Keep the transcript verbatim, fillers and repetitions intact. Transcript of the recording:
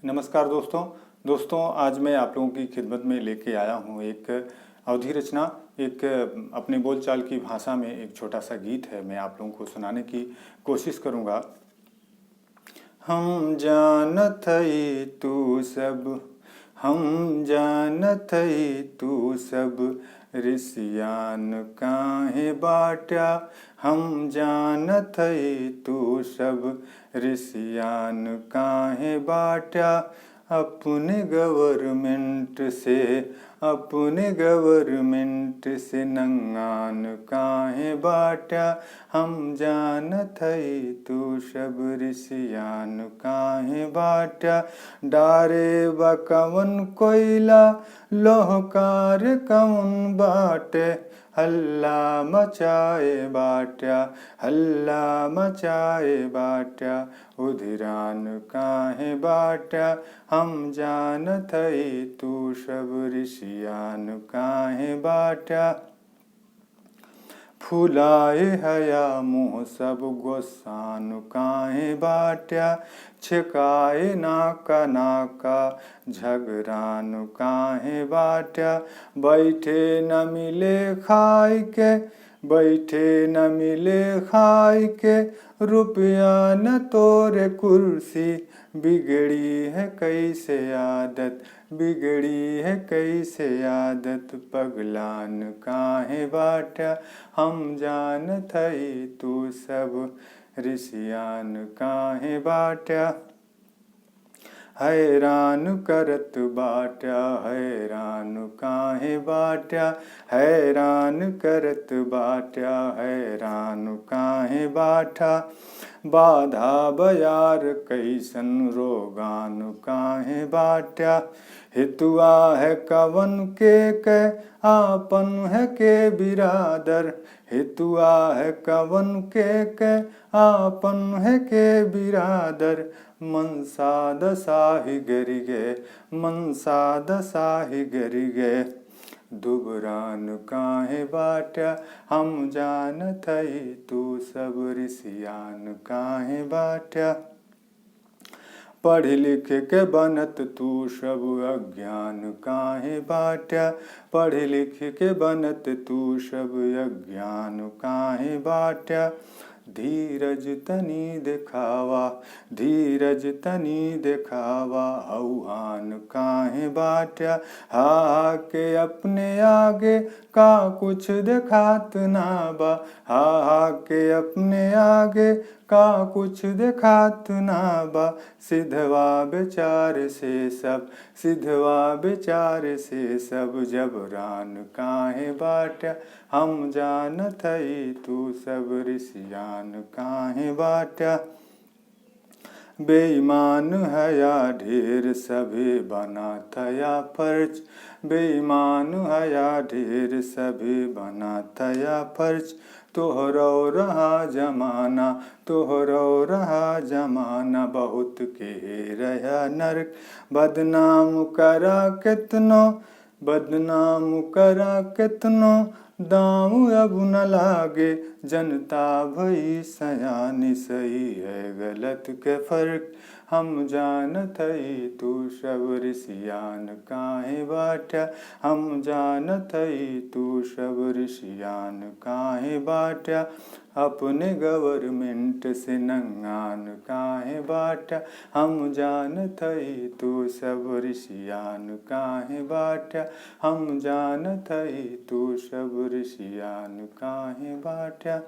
नमस्कार दोस्तों। दोस्तों, आज मैं आप लोगों की खिदमत में लेके आया हूँ एक अवधी रचना, एक अपने बोलचाल की भाषा में एक छोटा सा गीत है, मैं आप लोगों को सुनाने की कोशिश करूँगा। हम जानत हई तू सब, हम जानत हई तू सब, रिसियान काहे बाट्या। हम जानत हई तू सब, रिसियान काहे बाट्या। अपने गवर्नमेंट से, अपने गवर्नमेंट से नंगान काहे बाट्या। हम जानत हई तू सब, रिसियान काहे बाट्या। डारे बा कवन कोइला, लोहकार कवन बाटे, हल्ला मचाए बाट्या, हल्ला मचाए बाट्या। उधिरान काहे बाट्या, हम जानत हई तू सब, रिसियान काहे बाट्या। फुलाए हया मुँह सब, गोस्सान काहे बाट्या। छेकाए नाका नाका, झगरान काहे बाट्या। बैठे न मिले खाए के, बैठे न मिले खाए के, रुपया न तोरे कुर्सी। बिगड़ी है कैसे आदत, बिगड़ी है कैसे आदत, पगलान काहे बाट्या। हम जानत हई तू सब, रिसियान काहे बाट्या। हैरान करत बाट्या, हैरान काहे बाट्या, हैरान करत बाट्या, हैरान काहे बाट्या। बाधा बयार कैसन, रोगान काहे बाट्या। हितुआ है कवन के के, आपन है के बिरादर। हितुआ है कवन के के, आपन है के बिरादर। मनसा दसाही गरिगे, मनसा दसाही गरिगे। दुबरान काहे बाट्या, हम जानत हई तू सब, रिसियान काहे बाट्या। पढ़ लिख के बनत तू सब, अज्ञान काहे बाट्या। पढ़ लिख के बनत तू सब, अज्ञान काहे बाट्या। धीरज तनी देखावा, धीरज तनी देखावा, हौहान काहे बाट्या। हा हा के अपने आगे का कुछ देखात ना बा, हा हा के अपने आगे का कुछ देखात ना बा। सिधवा विचार से सब, सिधवा विचार से सब, जबरान काहे बाट्या। हम जानत हई तू सब, रिसियान काहे बाट्या। बेईमान हया ढेर, सभे बनात हया फर्ज। बेईमान हया ढेर, सभे बनात हया फर्ज। तोहरो रहा जमाना, तोहरो रहा जमाना, बहुत के रहा नर्क। बदनाम करा केतनो, बदनाम करा केतनो, दाँव अब न लागे। जनता भई सयानी, सही है गलत के फर्क। हम जानत हई तू सब, रिसियान काहे बाट्या। हम जानत हई तू सब, रिसियान काहे बाट्या। अपने गवर्नमेंट से नंगान काहे बाट्या। हम जानत हई तू सब, रिसियान काहे बाट्या। हम जानत हई तू सब, रिसियान काहे बाट्या।